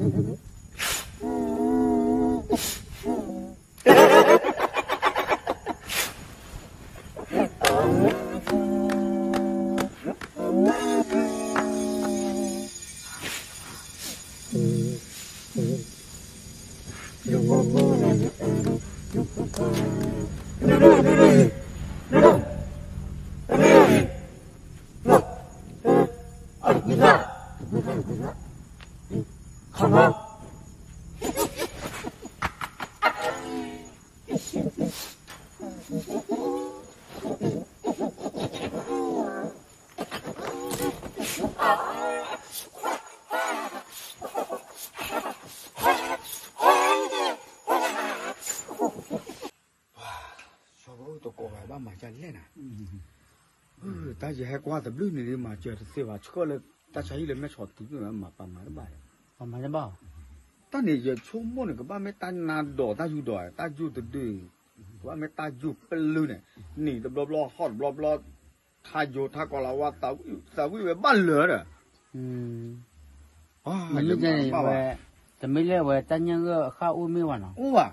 ပှၤ ဆီဘီတကိးဘၣ် ဘၣ်မၤဒ်လဲၣ်နၤ, တၢ်ယဟဲကွၢ်တဘျုးန့ၣ် မၤစၢၤတသ့ဘၣ် ဆှၢလၢတၢ်ဆါဟံၣ်လၢမဲၢ်ဆီးတံၢ်မး ပမၤတဘၣ်, ပမၤတဘၣ်, တၢ်န့ၣ်ယဆိကမိၣ်န့ၣ် ကဘၣ်မ့ၢ်တၢ်နါဒိးတၢ်ယူၢ်ဒိး တၢ်ယူၢ်တဒု, ကဘၣ်မ့ၢ်တၢ်ယူၢ်ပလၢၢ်န့ၣ်, နံၤတဘျီဘျီ ဟီၣ်တဘျီဘျီ, ထါယိၤထါကီၤလၤဝါ သးဝံၣ်ဝဲဘၣ်လၢာ်ဒီး မ့မ့ၢ်ဝဲ, တမ့ၢ်လၢဝဲတၢ်ညၣ်ဂၢၢ်အဃၣ်အိၣ်မ့ၢ်ဝဲနီၤ, အိၣ်ဘၣ်,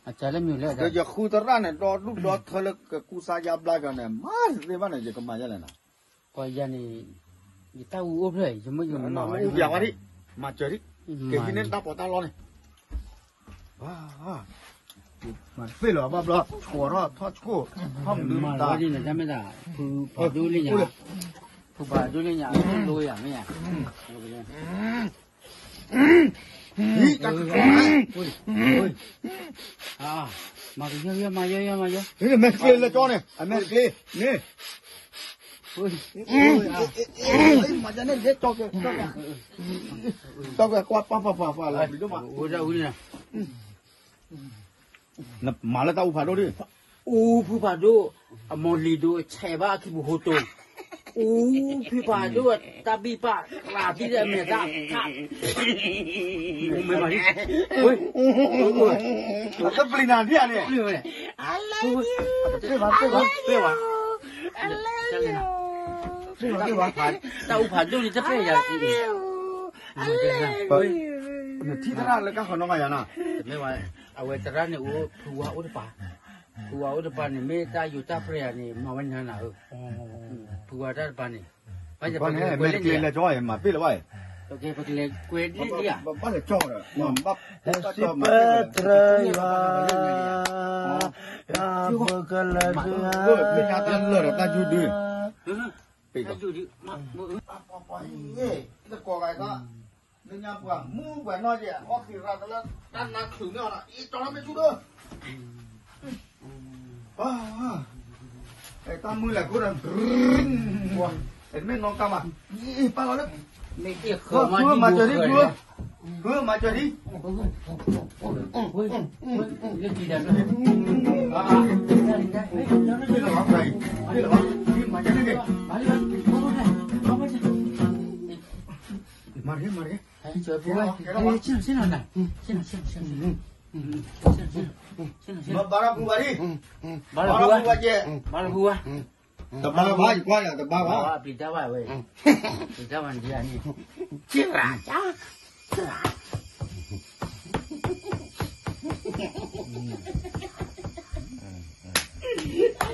အစၢလၢမ့ၢ်လၢ ဒီးယဃုသရၣ်န့ၣ် ဒီဒူၣ်ဒီထၢလၢကကူစါယါဘျါကီးန့ၣ် မၤတသ့ဘၣ်န့ၣ် ယကမၤယဲလဲၣ်နီၤ, ပှၤယၤန့ၣ်, ယတၢ်အူအိၣ်ဖျဲၣ် ယမ့ၢ်ယမၤဝဲဒ်, မၤစၢၤဒ်, ကဟံးန့ၢ်တၢ်ပီးတၢ်လီန့ၣ် မၤတသ့လၢၤဘၣ်ဘျီ ဆိးထီၣ်ထီၣ်ဆိၣ်, ထီၣ်မနုၤမတၤ, ဖုဖးဒိၣ်လၢညါ, ဖုဖးဒိၣ်လၢညါ ဒိယၤမ့ၢ်ဧါ, တၢ်က, မၤကယီယီမၤယီယီမၤယီ, မဲာ်တကျ့လၢကၠီန့ၣ် အမဲာ်တကျ့, န့ၣ်, မၤန့ၣ်, ကၠီကွဲကွၢ်ပၢ်ပၢ်ပၢ်ပၢ်လီၤ, ဝဲဒၣ်ဝဲန့ၣ် နမၤလၢတၢ်အူဖးဒိၣ်ဒ်, အူဖုဖးဒိၣ်, အမိၢ်လံၤဒိၣ်ဆဲးဘၣ်အခံပူၤဟိတိၤ, အူဖုဖးဒိၣ်တၢ်ဘံၣ်ပၢ်, ရၤဘံၣ်ဒီးအမဲာ်တၢ်, မ့ၢ်မးလံ, တပျံၤနၤဒ်န့ၣ်, တပျံၤဘၣ်, တပျံၤဘၣ်, တၢ်အူဖးဒိၣ်န့ၣ်တပျံၤယၤ, နထံၣ်သရၣ်လၢကၢ်ဃီနီၢ်ဂၤယၤနီၤ, တမ့ၢ်ဘၣ်, အဝဲသရၣ်န့ၣ်အိၣ်ဖုဝါအိၣ်တပၤ, ဖုဝါအိၣ်တပၤန့ၣ် မ့ၢ်တၢ်ယူးတၢ်ပြဲၤယၤန့ၣ် မၤဝဲနၤနၤဧၢ, ဖုဝါတၢ်တပၤန့ၣ်, ဘၣ်ယၤပကလဲၤကွဲးလၢန့ၣ်, မၤပ့ၣ်လၢၤဘၣ်, ပကလဲၤကွဲးလၢန့ၣ်ဧါ, ဘၣ်လဲၤကၠီဒီး, စံးပတြၢၤယွၤ, တၢ်ဖိကလၢာ်ဒုး, တၢ်ယူးဒုး, တၢ်ယူးဒုး, တကိးဂၤကီး, လၢညါပှၤမူပှၤနီၢ်ယဲၢ် အီသံးရၤတလၢ တၢ်နါချုးန့ၢ်အီၤဒီး အံၤတီၤလီၤမ့ၢ်ဆူၣ်ဒီး, တၢ်မုၢ်လဲၤခိၣ်ဒီး, မ့ၢ်နီၢ်ကါမး, ပာ်လီၤလၢ, မၤစၢၤဒံး, မၤစၢၤဒံး, မၤတဂ့ၤ, မၤတဂ့ၤ, ဘၣ်လီၤပူၤဘၣ်ဒံး, ဘၣ်လီၤပူၤဘၣ်, တဘၣ်ဘၣ်ယကွၢ်ယၤတဘၣ်ဘၣ်, ပျံၤတၢ်ဘၣ်ဝဲ, ပျံၤတၢ်ဘၣ်န့ၣ်, ကရၢ်,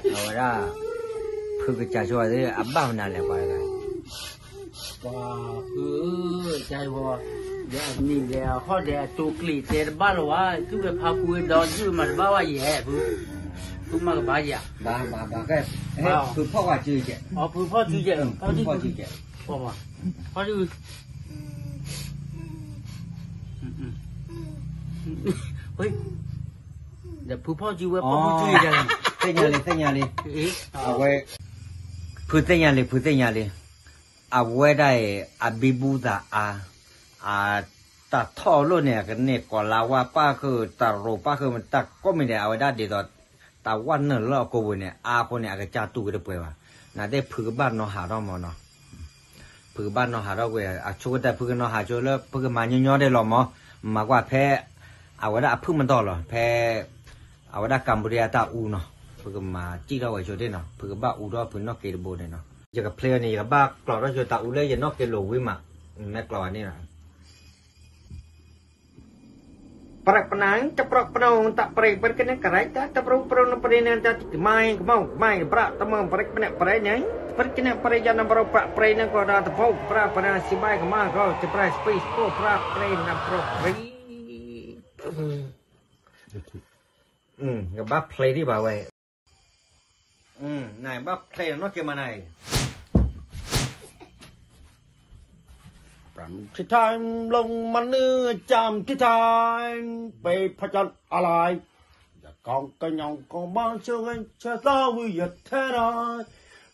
အဝဲဒၣ်, ဖုကစၢ်ဆိဝဲသ့ၣ် အဘၣ်မနုၤလဲၣ်ပှၤတဂၤ, ပှၤဖုဧၢ, ကစၢ်ဆိ, ဒီးအနံၤဒီးအဟီၣ်ဒီးအတိာ်ကျ့ၤတဲတဘၣ်လၢၤဝဲ, သုဝဲဖါဖုဝဲဒီး သုဝဲမၤတဘၣ်ဝဲယဲၢ်, ဖုမၤကဘၣ်ယၤ, ဘၣ်ဘၣ်ဘၣ်, ဖုဖီၣ်ဝဲက့ၤ, ဖုဖီၣ်က့ၤ, ဖုဖီၣ်က့ၤ, ဖီၣ်က့ၤ, ဒီးဖုဖီၣ်က့ၤဝဲ, သ့ၣ်ညါလံ, သ့ၣ်ညါလံ, အဝဲ, ဖုသ့ၣ်ညါလံ, ဖုသ့ၣ်ညါလံ, အဝဲဒၣ်အံၤ အဘံဘူသးအါ, အတၢ်ထီၣ်လိၣ်န့ၣ် အကန့ၢ်ကီၤလၤဝါပၣ်ဃုာ် တၢ်ရိၤပၣ်ဃုာ် တၢ်ကိးမံၤဒဲး အဝဲဒၣ်ဒ်သိး တၢ်ဝဲနုာ်လၢအကိာ်ပူၤန့ၣ် အါအဃိန့ၣ် အကစၢ်တူၢ်ဝဲတပှဲၤဘၣ်, နာ်သက့ ဖုကဘၣ်နီၤဟးထီၣ်မးနီၤ, ဖုကဘၣ်နီၤဟးထီၣ်ကွံာ် အဆိကတၢၢ် ဖုကနီၤဟးဆိလၢ ဖုကမၤညီညီဒဲးလီၤမး, မၤကွၢ်ဖဲ အဝဲဒၣ်အဖုၣ်မတီၢ်လီၤ ဖဲ အဝဲဒၣ် Cambodia တၢ်အူနီၤ, ဖုကမၤစံၣ်ထီၣ်ဝဲဆိဒၣ်နီၤ, ဖုကဘၣ်အူထီၣ်ဖုနီၢ်က့တဘိန့ၣ်နီၤ, ယကဖျ့အီၤန့ၣ် ယကဘၣ်ကျီးထီၣ်ဆိတၢ်အူလၢယနီၢ်က့လိာ်ဝံၤမး, မ့ၢ်ကျီးဝဲန့ၣ်လီၤ. ပြးပနၢ် တပြးပနီၣ် တၢ်ပြဲ ပြးကနဲ ကရၢတၢ် တပြိ ပြိနပြဲန့ၣ် တၢ်တမၤ ကမၣ် ကမၣ် ပြး တမၢ ပြးကနဲ ပြဲန့ၣ် ပြးကနဲ ပြးယၤနပြး ပြး ပြဲန့ၣ် ကီး တၢ်တပြိ ပြး ပြး စံးဘၣ် ကမၣ် ကီး တပြး စပံး စပိ ပြး ပြဲ နပြး ပြဲ ကဘၣ် play ဒံးဘၣ်ဝဲ နဘၣ် play နီၢ်က့မၤနၤအံၤ Time လီၤမၤနၢၤ time ထံ time ပ့ၤဖးကၠီအလၢ ယကီကညီကီဘါဆၢဂ့ၤဆၢသးဝံၤယထဲနီၤ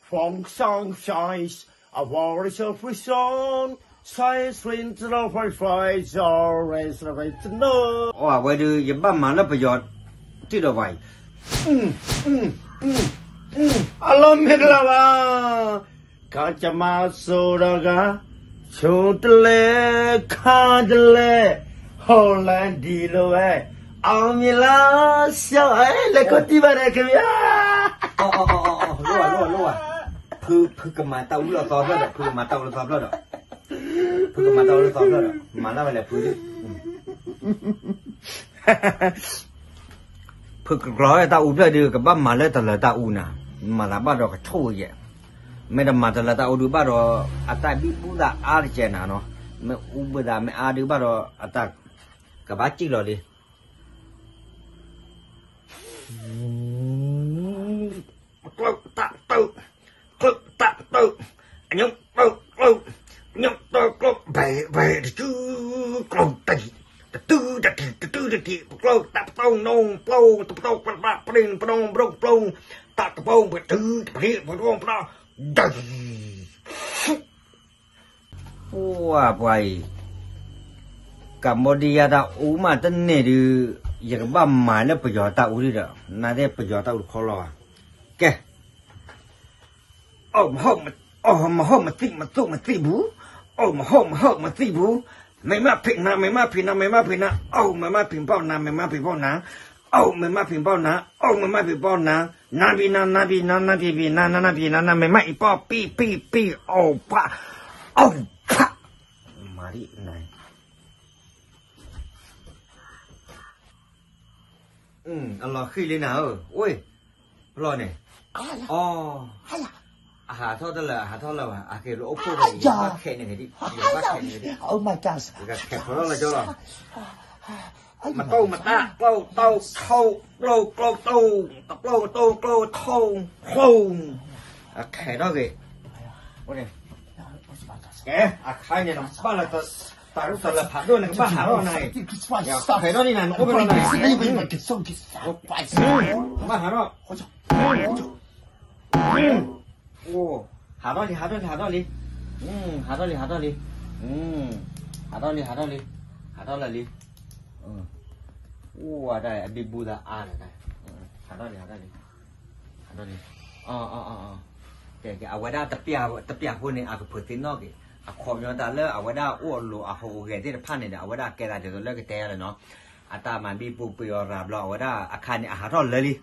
Fong song size a warrior free song size free to the free free zone raise the free to know အဝဲဒုး ယဘၣ်မၤလၢပယီၤ တံၢ်ဒီးဝဲအံၤ အလီၢ်မ့ၢ်တလၢဘၣ် ကၢ်ကမၤစိဒီးဂၤ ဆိတလဲ ခါတလဲ ဟိလဲဒံးလိာ်ဝဲ အောင်မြင်လား ဆရာ အဲ လဲၤခီၣ်တံၢ်ဘၣ်ဒီး ခင်ဗျာ လိၣ်ဘၣ် လိၣ်ဘၣ် လိၣ်ဘၣ် ဖုကမၤတၢ်အူလၢအသီဖျၢၣ်ဒီး ဖုကမၤတၢ်အူလၢသီဖျၢၣ်ဒီး ဖုကမၤတၢ်အူလၢသီဖျၢၣ်ဒီး မၤလၢဝဲလဲၣ်ဖုဒုး ဖုကကျီတၢ်အူဖျၢၣ်ဒုး ကဘၣ်မၤလၢတလၢတၢ်အူနၤ, မၤသးဘၣ်ဒီးကဆိၣ်ယဲၢ်, မ့ၢ်တမၤတလၢတၢ်အူဒုးဘၣ်ဒီး အတၢ်ဘံၣ်ဘူသးအါတကဲးနၤနီၤ, မ့ၢ်အူဘၣ်သးမ့ၢ်အါဒုးဘၣ်ဒီး အတၢ် ကဘၣ်စံၣ်လီၤလံ ကျိတၢ်ပတုာ်, ကျိတၢ်ပတုာ်, အညိပတုာ်, အညိပတုာ်ကျိ, ဘဲဘဲတစု, ကျိတံၢ်, တတုတထံၣ်, တတုတထံၣ်, ပကျိတၢ်ပတုာ်နိပလိ, တပတုာ်ပလၢပလၢပရ့ပနီပရိပလိ, တၢ်တပတုာ်ပတုာ်တပတုာ်ပတုာ်ပတုာ်, ဒံး ပှၤပှၤအံၤ, Cambodia တၢ်အူမးတန့ၢ်ဒုး, ယကဘၣ်မၤလၢပယီၤတၢ်အူဒံးဒီး, နသ့ၣ်ပယီၤတၢ်အူတခီလီၤဘၣ်. ကဲ, မဟီၣ်မသံၣ်မသူၣ်မသံၣ်ဘူး, အိၣ်မဟီၣ်မဟီၣ်မသံၣ်ဘူး, မဲမ့ၢ်ဖံးနၤ မဲမ့ၢ်ဖံးနၤ မဲမ့ၢ်ဖံးနၤ, အိၣ်မဲမ့ၢ်ဖံးပီၢ်နၤ မဲမ့ၢ်ဖံးပီၢ်နၤ, အိၣ်မဲမ့ၢ်ဖံးပီၢ်နၤ အိၣ်မဲမ့ၢ်ဖံးပီၢ်နၤ, နၤဘံၣ်နၤ နၤဘံၣ်နၤ နၤဘံၣ်ဘံၣ်နၤ နၤနၤဘံၣ်နၤ နၤမဲမ့ၢ်အံၤပီၢ် ပံၣ်ပံၣ်ပံၣ် အိၣ်ဖး အိၣ်ဖး, မၤဒ်နၤ အလီၤဃံၤလံနၤဧၢ, ဝ့ၢ်, ပလီၢ်န့ၣ်, အ, အဟးထီၣ်တလၢာ် အဟးထီၣ်လၢာ်ဘၣ်, အကဲဘျီအိၣ်ခိၣ်ဘၣ်အံၤ ဘၣ်ခဲန့ၣ်ဂ့ၤဒံး, ဘၣ်ခဲန့ၣ်ဂ့ၤဒံး, ယကခဲဖျိထီၣ်လၢကၠီလီၤ, မတိၢ်မတၢ် ကျိတိၢ်ထိၣ် ကျိကျိတိၢ် တကျိတိၢ် ကျိထိၣ် ထိၣ်, အခဲထီၣ်ဂ့ၤ ကဲ, အခါန့ၣ် နဘၣ်လၢတၢ်ရူၢ်တၢ်လၢဖးဒိၣ်န့ၣ် ကဘၣ်ဟးထီၣ်နၤအံၤ, ဖဲထီၣ်န့ၣ်နၤ နအိၣ်ဖဲထီၣ်နၤ, ကဘၣ်ဟးထီၣ်, ဟးထီၣ်လံ ဟးထီၣ်လံ ဟးထီၣ်လံ, ဟးထီၣ်လံ ဟးထီၣ်လံ, ဟးထီၣ်လံ ဟးထီၣ်လံ, ဟးထီၣ်လံ, အိၣ်ဝဲဒၣ်အဘံဘူသးအါဒီး, ဟးထီၣ်လံ ဟးထီၣ်လံ ကဲ အဝဲဒၣ်တပျၢ်ဖိန့ၣ် အကဖုးသ့ၣ်နီၣ်က့ၤ အခီပညီတၢ်လၢအဝဲဒၣ်အိၣ်အလိၤအဟိအဂဲၤသ့ၣ်တဖၣ်န့ၣ်ဒီး အဝဲဒၣ်ကဲသးဒ်သိးလၢကတဲယၤလီၤနီၤ, အတၢ်မၤဘံဘူပယီၤရၤဘျီ အဝဲဒၣ်အခါန့ၣ် အဟးထီၣ်လၢလံ,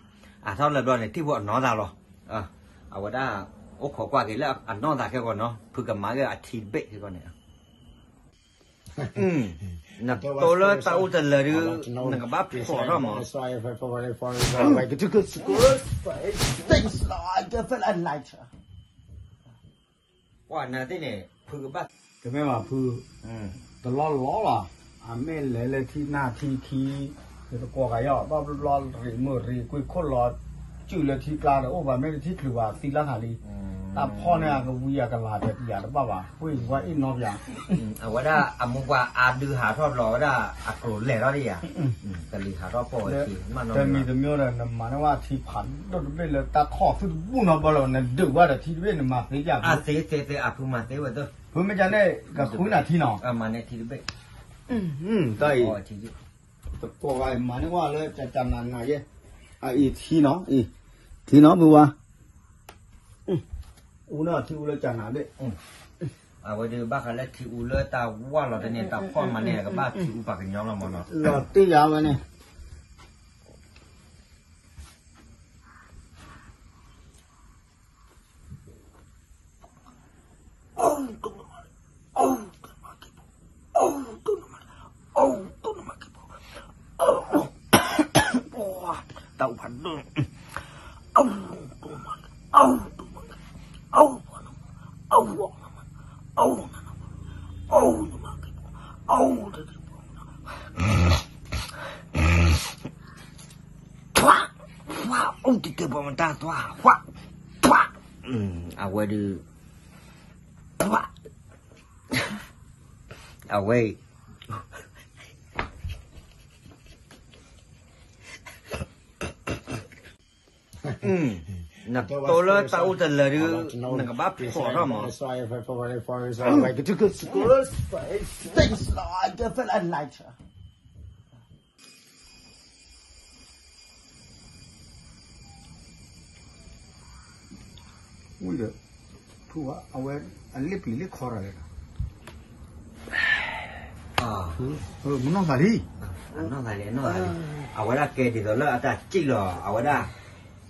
အဟးထီၣ်လၢဘျီန့ၣ် ထံၣ်ဖိအနီၢ်သးလီၤ, အဝဲဒၣ်အိၣ်ခိးကွၢ်က့ၤလၢအနီၢ်သးခဲကီးနီၤ, ဖုကမၤက့ၤအထံတဘ့ၣ်ခဲကီးန့ၣ် နတိᢢ်လၢတၢ်အိၣ်တလၢာ်ဒုး, နကဘၣ်ဖျိးထီၣ်မး, ပှၤနၤသ့ၣ်န့ၣ် ဖုကဘၣ်, တမ့ၢ်ဘၣ်ဖု, တလီၢ်လီၢ်လီၤ, အမ့ၢ်လဲၤလၢထံနၢ်ထံခံ, ယတကိးဂၤယီၤ ဘၣ်ဘျီဘျီရံးမုၢ်ရံးကွံာ်ခိၣ်လီၤ, စုၣ်လၢထံကျါဒီးအိၣ်ဘၣ် မ့ၢ်တထံချုးဘၣ်သံလၢထးလံ, တၢ်ဖီၣ်န့ၣ်အကဝံၤအကလၤဒီးတယၤတဘၣ်ဘၣ်, ဝ့ၢ်ဝဲအ့ၣ်နီပယၤ အဝဲဒၣ်အမိၢ်ပှၢ်အါဒုးဟးထီၣ်ဘျီဝဲဒၣ်အကျိၤလဲၤထီၣ်ဒံးယၤ, ကလံၤဟးထီၣ်ပိာ်ဝဲထံ, တမံၤတမံၤဒီး နမၤန့ၢ်ဝဲထံဖးဒိၣ်တဘ့ၣ်လၢတၢ်ခီၣ်သုတဘူၣ်နီတဘျီလၢ နဒုးဝဲဒီးထံတဘ့ၣ် နမၤသ့ယၤ, အသ့သ့သ့ အဖုမၤသ့ဝဲသ့, ဖုမ့ၢ်ကန့ၣ် ကဃုနၤထံနီၤ, မၤန့ၢ်ထံတဘ့ၣ်, တၢ်အံၤ တကိးဂၤမၤန့ၢ်ဝဲလၢကကနၤနၤယဲ, အအံၤထံနီၤ, ထံနီၤဖုဝါ အူန့ၢ်ထံအူလၢကနၤဘ့ၣ်, အဝဲဒုးဘၣ်ဃးလၢထံအူလၢတၢ်ဝၢ်လီၤတန့ၢ် တၢ်ဖီၣ်မၤန့ၢ် ကဘၣ်ထံအူပှၤကညီလီၤမးနီၤ, လီၤတ့ၢ်ယၤဝဲန့ၣ် အိၣ်တတဲပှၤမတၢ်သွါ အဝဲဒုး အဝဲ နတိလၢတၢ်အိၣ်တလၢာ်ဒုး နကဘၣ်ဖီၣ်ထီၣ်မး. Thanks, Lord. I feel enlightened. ဝံၤဒီး ဖုဝါ အဝဲ အလ့ၣ်ပျံၤလ့ၣ်ခီတၢ်လဲၣ်ဒီး မနီၢ်သးလံ အဝဲဒၣ်ကဲ ဒ်သိးလၢအတၢ်စံၣ်လီၤ အဝဲဒၣ်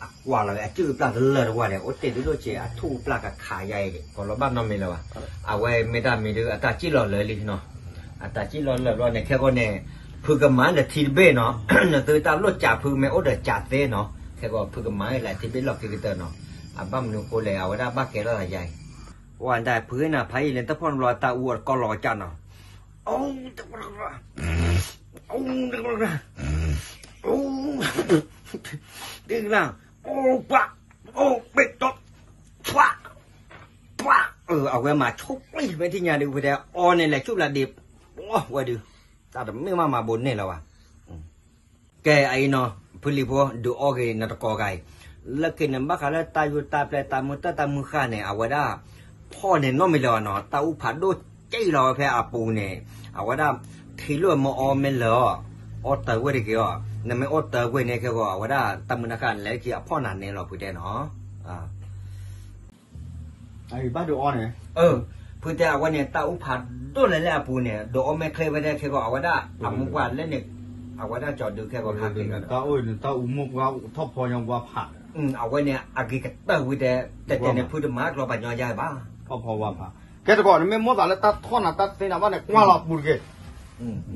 အကွၢ်လီၤဝဲအစ့ၣ်အပျၢ်တလၢာ်တဝၢ်ဒီး အိၣ်တ့ၢ်ဒိၣ်ဒိၣ်ဆံး အထူၣ်အပျၢ်ကခးယါအံၤ ကီၤလီၤဘၣ်နီတမံၤလၢၤဘၣ်. အဝဲမ့ၢ်တၢ်မံၤဒုး အတၢ်စံၣ်လီၤလၢာ်လံနီၤ. အတၢ်စံၣ်လီၤလၢာ်ဘျီန့ၣ် ခဲကီန့ၣ် ဖုကမၤနထံတဘ့ၣ်နီၤ, နသုတၢ်လိၣ်စးဖုမ့ၢ်အိၣ်ဒီးစးသ့နီၤ, ခဲကီဖုကမၤလၢထံတဘ့ၣ်လီၢ်ခံကတၢၢ်နီၤ. အဘၣ်မနုၤဃိလဲၣ် အဝဲဒၣ်ဘၣ်ကဲထီၣ်သးယါအံၤ, ဝဲဒၣ်ဖုဂ့ၤနၤဖးယံာ်လၢတဖီၣ်နဘျီတၢ်အူအီၤတကီလီၤကစၢ်နီၤ. အိၣ် တကလၢ် အိၣ်ပှၤ အိၣ်ပ့းတီ ပှၤ ပှၤ အဝဲမၤဆိၣ်ပျံၤဖဲထံၣ်ညါဒုး ဖုတဲ အီန့ၣ်လဲၤဆူၣ်ဘျးဒ့ ဝဲဒုး တၢ်တမ့ၢ်မးမၤဘိးန့ၢ်လၢၤဘၣ်. ကဲအံၤနီၤ ဖုလံၤဖိ ဒုးအီၣ်က့ၤနတကိးဂၤအံၤ, လၢက့ၤနဘၣ်ဃးလၢတၢ်ယိၣ်တၢ်ပျဲတၢ်မုၢ်တၢ်တၢ်မုၢ်ဃၢ်န့ၣ် အဝဲဒၣ် ဖီၣ်န့ၣ်နီတမံၤလၢၤဘၣ်နီၤ, တၢ်အူဖးဒိၣ်ကဲလီၤဝဲဖဲအပူၤန့ၣ်, အဝဲဒၣ် ထံလိၣ်မ့ၢ်အီမ့ၢ်လၢာ်အီၤ, အီတၢ်ဝဲတဂ့ၤအီၤ, နမ့ၢ်အီတၢ်ဝဲန့ၣ်ခဲကီး အဝဲဒၣ်တၢ်မုၢ်တၢ်ဃၢ်လဲၤလၢခံအဖီၣ်နၤန့ၣ်လီၤ ဖုတဲနီၤ. ဘၣ်ဒုးအီန့ၣ်, ဖုတဲအဝဲန့ၣ် တၢ်အူဖးဒိၣ်လဲၣ်လၢအပူၤန့ၣ် ဒုးအီမ့ၢ်ချ့ဝဲဒၣ်ခဲကီး အဝဲဒၣ်အမိၢ်ပှၢ်လဲၣ်န့ၣ်, အဝဲဒၣ်ကၠီၤဒုးခဲကီးခါက့ၤ, တၢ်အူမ့ၢ်ပှၤထီၣ်ဖီညါပှၤဖး, အဝဲန့ၣ် အဂ့ၤကတၢၢ်ဝံၤတဲ, တဲတဲန့ၣ် ဖုတမၤကျီပှၤညီယါဘၣ်, ထီၣ်ဖီဝါဖး, ကဲတကိး နမ့ၢ်မိၣ်သးလၢတၢ်ထီၣ်နၤတၢ်သ့နၤဘၣ်န့ၣ် ကွၢ်လီၤပူၤတက့ၢ်,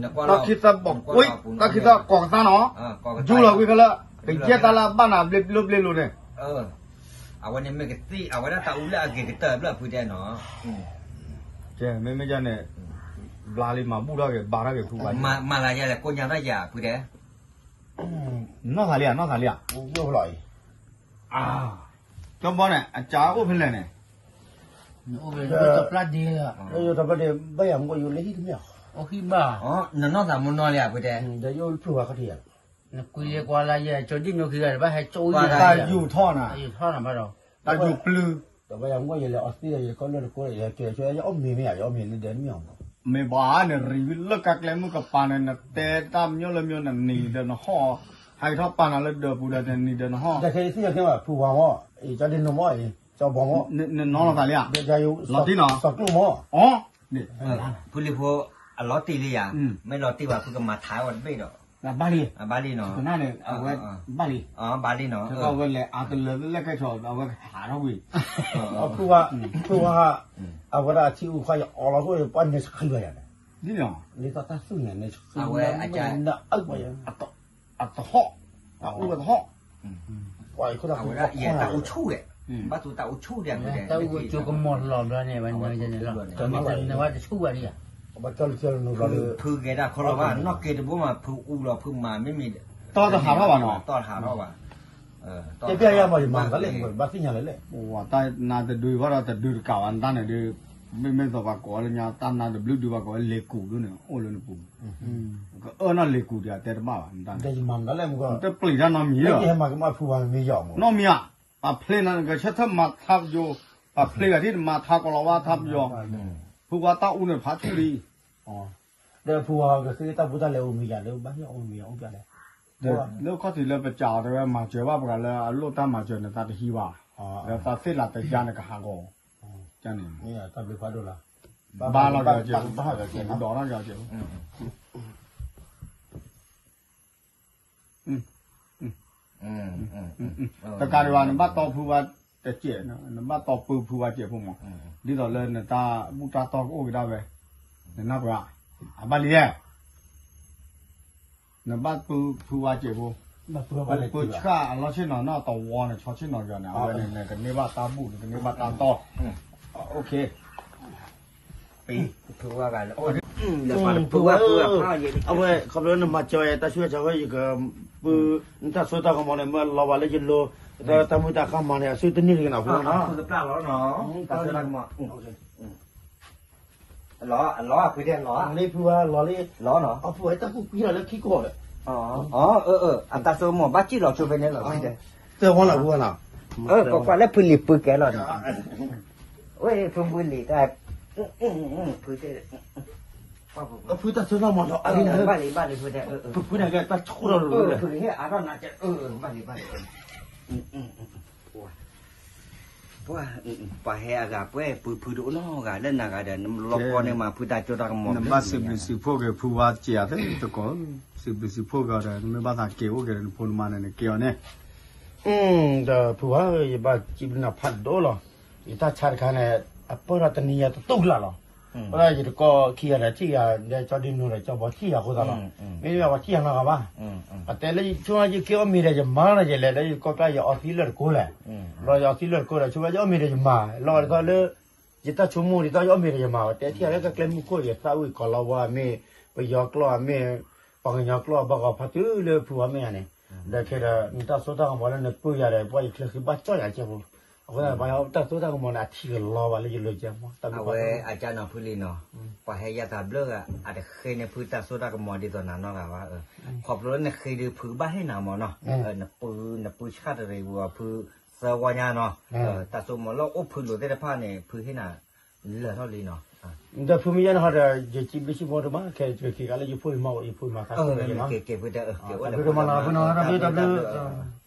တၢ်ခံသၢဘီးကွံာ်, တၢ်ခံသၢကီးကသါနီၤ, ယူလီၤဝံၤခဲလၢာ်, ကယဲၢ်တၢ်လၢအဘၣ်နၤဘျ့ဘျိဘျ့လိၤန့ၣ် အဝဲန့ၣ်မ့ၢ်ကသံၣ် အဝဲဒၣ်တၢ်အူလၢအဂ့ၤကတၢၢ်ဘျၢၣ်ဖုတဲနီၤ, ကဲ မ့မ့ၢ်ယၤန့ၣ်, ဘျါလံမၤဘူၣ်ထီၣ်က့ၤ ဘါထီၣ်က့ၤဖုဝါ, မၤလၢယဲလဲၣ် ကိးညါတၢ်ယၤဖုတဲ, နီၢ်သးလံဧါ နီၢ်သးလံဧါ, ကၠီဘီန့ၣ် အကးအိၣ်ဖဲလဲၣ်န့ၣ်, အိၣ်ဖဲလဲၣ်, ဘၣ်ယၤမူကီၢ်ယိလၢဟံၣ်တမ့ၢ်, နနီၢ်သးမူနီၢ်လံဧါဖုတဲ, ဒီးယအိၣ်ဖုဝါခီၣ်ထံးယၤ နကွံလ့ကွၢ်လၢယဲ ကၠီဒံၣ်ညိခံဂၤ တဘၣ်ဟဲကၠီဝံၣ်ယဲ တၢ်ယူၢ်ထီၣ်နၤ, တၢ်ယူၢ်ပျုၢ်, တဘၣ်ယၤမူကီၢ်ယဲလဲၤအီသံဒီးယကီၢ်လၢတကိးဒီး ယကဲဆၢယအီၣ်မ့ၤမ့ၢ်ဧါ ယအီၣ်မ့ၤလၢဒဲတမ့ၢ်အီၤ, မ့ၢ်ဘၣ်နရံလၢကါကျဲမုၢ်ကပၤန့ၣ် နတဲတၢ်မ့ၢ်လၢမ့ၢ်နနံၤဒီးနဟီၣ်, ဟဲကထီၣ်ပာ်နၤလၢဒၢးပူၤဒီးနနံၤဒီးနဟီၣ်, တၢ်ခဲအံၤသ့ၣ်ညါကဲဘၣ် ဖုဝါမ့ၢ်, အံၤကၠီဒံၣ်ညိမ့ၢ်, အံၤကၠီဘီမ့ၢ်, နနီၢ်သးလံဧါ, လီၤတံၢ်နီၤ, စီၤကျိၣ်မ့ၢ် ဖုလံၤဖိ, အလီၤတံၢ်လံယၤ, မ့ၢ်လီၤတံၢ်ဘၣ် ဖုကမၤထါအီၤတဘ့ၣ်ဒီး, ဘၣ်လံ, ဘၣ်လံနီၤ, ဘၣ်လံ, ဘၣ်လံနီၤ, အဝဲလဲၤအါတလၢလၢကဲထီၣ် အဝဲကဟးထီၣ်ဝံၤ, ဖုဝါ, ဖုဝါ, အဝဲဒၣ်အထံအူခွါယအီလီၤခိၣ် ပှၤန့ၣ်ဆှံဘၣ်ယၤန့ၣ်, ဒ်န့ၣ်, ဒ်သိးတၢ်သူၣ်န့ၣ် အဝဲအကနအုၣ်ပှၤယၤ အတဟီၣ်, တၢ်အူအတဟီၣ်, အဝဲဒၣ်ယဲတၢ်အူဆူၣ်ဒဲး, ဘၣ်သူတၢ်အူဆူၣ်ဒဲး, တၢ်အူကၠိကမီၤလီၤဘျီန့ၣ်, ဝဲန့ၣ်ဝဲတဆူၣ်ဘၣ်ဒံးဧါ, ဖုဂဲၤဒၣ်ခီလီၤဘၣ် နီၢ်က့တဘိမး ဖုအူလီၤ ဖုမၤမ့မ့ၢ်, တီၢ်တဟးထီၣ်ဘၣ်နီၤ, တီၢ်တဟးထီၣ်ဘၣ်, တဲပျၢ်ယၤမး ယမၤတၢ်လဲၣ် ဘၣ်သ့ၣ်ညါလၢလဲၣ်, တၢ်နါတဒုဘၣ်ဒီးတဒုတကးဘၣ် နတၢ်န့ၣ်ဒုး, မ့မ့ၢ်သိးပှၤကိးလၢညါ တၢ်နါတဘျုးဒုဘၣ်ကိးလၢလ့ၤကူးဒ်န့ၣ် အိၣ်လၢနပူၤ, ကအၢနီၢ်လ့ၤကူးဒံး အတဲတဘၣ်ဘၣ် နတၢ်န့ၣ်, တပျံၤတၢ်နီတမံၤလၢ, နီတမံၤဧါ, ပှၤဖျ့နၤ ကဆၢထၢၣ်မၤထါပယိၤ, ပှၤဖျ့ဂၤဒ်နမၤထါကီးလီၤဝါထါပယိၤ, ဖုဝါတၢ်အူန့ၣ်ဖးဆူၣ်လံ, ဒီးဖုဝါကသ့တၢ်ဖိတၢ်လံၤအိၣ်မံၤယၤလၢ ဘၣ်ဟ့ၣ်အီၣ်မံၤအိၣ်ပျဲလဲၣ်, လၢခီၣ်ထံးလၢပစးအီၤတဲဝဲ မၤစၢၤဘၣ်ပှၤလၢအလိၣ်တၢ်မၤစၢၤန့ၣ် သးတဟံးဘၣ်, ဒီးသးသ့ၣ်လးတယါန့ၣ်ကဟးဂီၤ, တၢ်ဘျုးဖးဒိၣ်လီၤ, ဘၣ်လီၤက့ၤ, ဒီးနီၢ်က့ၤ တကးဒံးဘၣ် နဘၣ်တီဖုဝါတစဲး, နဘၣ်တီပုၢ်ဖုဝါစဲးဖိမး, ဒ်သိးလၢနတၢ်ဘူၣ်တၢ်တီၢ်ကအိၣ်ကဒါဝဲ, နနၢ်ပှၤ, အဘၣ်လံယဲ, နဘၣ်ပုၢ်ဖုဝါစဲးဖိ, ပုၢ်ဆှၣ်အလီၢ်ဆ့ၣ်နီၤ နီၢ်တဝီန့ၣ် ဆီဆ့ၣ်နီၤယီၤန့ၣ် အဝဲန့ၣ် နကန့ၢ်ဘၣ်တၢ်ဘူၣ် နကန့ၢ်ဘၣ်တၢ်တီၢ်, အိၣ်ခ့ ပဖုဝါဂၤလၢ လၢပှၤတဖုဝါဖုဝါဖးယဲ အဝဲခီဖျိနမၤစၢၤဝဲတၢ်ဆူးတၢ်ဆါဝဲ ယကပူ နတၢ်စိတၢ်ကမီၤန့ၣ် မ့ၢ်လီၤဘၣ်လၢယလိၤ တၢ်တၢ်မုာ်တၢ်ခါမၤန့ၣ် အစုတန့ၢ်တဂ့ၤနီၤ ဖုဝါနီၤ ဖုကပျၢ်လီၤနီၤ တၢ်စိတၢ်ကမီၤ လီၤ အလီၤ အဖုတဲလီၤ လၢဖုဝါလီၤလံ လီၤနီၤ အဖုဝါတၢ်ကူၣ်ကွံလီၤလၢခံကီၢ်ဒီး အၢ အၢ အတၢ်စိကမီၤဘၣ်စံၣ်လီၤဆိဖဲန့ၣ်လီၤ တဲဝဲလီၤဖုဝါနီၤ ပကွၢ်လၢဖုလံၤပူၤကဲလီၤနီၤ ဝဲဖုမုၢ်လံၤတၢ် ဖုတဲ ဖုတၢ်စိတၢ်ကမီၤလီၤအါလံ ဘၣ်လံ ဘၣ်လံ ဖုတဲ ဖုဖုန့ၣ်ကဲတၢ်ဆိၣ်ထီၣ်လီၤ ဖုဟဲအါထီၣ်နၤတဲ ဘၣ်လံ ဘၣ်လံ ပှၤ ပှၤဟဲအဂၤပှဲၤ ပဖုတအိၣ်နီတဂၤလၢနဂၤဒီး နလီၤကီန့ၣ်မး ဖုတၢ်စိတၢ်ကမီၤ နဘၣ်စံးဘျုးစံးဖှိၣ်က့ၤဖုဝါစံးအသ့တကိး စံးဘျုးစံးဖှိၣ်က့ၤအီၤဒီး နမ့ၢ်ဘၣ်သးက့ၤအိၣ်က့ၤဒီး နဖိနမါန့ၣ် နက့ၤအီၤန့ၣ် ဒီးဖုဝါဧၢ ယဘၣ်စံးဘျုးနၤဖးဒိၣ်လီၤ ယတၢ်ဆါတခါန့ၣ် အပၢၢ်ထီၣ်တနံၤညါတတူၢ်ကလာ်လီၤ အဃိသတးယတကိးခံဂၤဒီးထံၣ်ယၤ ဒီးကၠီဒုနူဒီးကၠီဘီထံၣ်ယၤအဃိသတးလီၤ မ့ၢ်ယၤပှၤထံၣ်ယၤနီတဂၤဘၣ် အတဲလၢဆိကမိၣ်ယက့ၤအီၣ်မ့ၤဒီးယမါလီၤ ယလဲၤလၢယကီၢ်ပျၢ်ယအီသံလၢာ်တကိးလဲၣ် ဒီးယအီသံလၢာ်တကိးဒီး ဆိကမိၣ်ယအီၣ်မ့ၤဒီးယမါ လီၤဒ်သိးလၢ ယတၢ်ဆိကမိၣ်ဒ်သိးယအီၣ်မ့ၤဒီးယမါ တဲထံၣ်ယၤလၢကကျဲမုၢ်ခိၣ် ယသးဝံၣ်ကီးလီၤဝါမ့ၢ် ပယီၤကျိာ်မ့ၢ် ပှၤကညီကျိာ်ဘၣ်ဂီၤဖးတုၤလၢဖုဝါမ့ၢ်ယၤန့ၣ် ဒီးခဲဒီး နတၢ်စိတၢ်ကမီၤလၢနပၢၢ်ယၤဒီး ပှၤယချၢဃံဘၣ်ကၠီၣ်ယၤကဲဖိ အဃိသတး ပှၤတၢ်စိတၢ်ကမီၤန့ၣ် အထံကလီၤဘၣ်လၢယလိၤကဲမး တၢ်ဘျုးဖးဒိၣ် အဝဲအကၢနီၤဖုလံနီၤ ပှၤဟဲယါသးဘျၢဂၤ အတဃ့န့ၢ်ဖုတၢ်စိတၢ်ကမီၤဒ်သိးနၤနီတဂၤဘၣ် ခီဖျိလၢနဃ့ဒုးဖုကဘၣ်ဟ့ၣ်နၤမးနီၤ နပူ နပူဆၣ်တရံးဝံၤအီၤဖု သၢဝီညါနီၤ တၢ်စိကမီၤလၢအိၣ်ဖုလိာ်သ့ၣ်တဖၣ်န့ၣ် ဖုဟ့ၣ်နၤ လၢာ်ထီၣ်လံနီၤ ဒီးဖုမ့ၢ်ယါန့ၣ်ဟီဒီး ယစံးဘျုးစံးဖှိၣ်တမး ခဲယက့ၤကလၢယဖိယမါ ယဖိယမါသး က့ၤက့ၤဖုတဲ က့ၤအိၣ်လၢဖုမါနီၤ ဖုနီၤ တၢ်ဘျုး တၢ်ဘျုး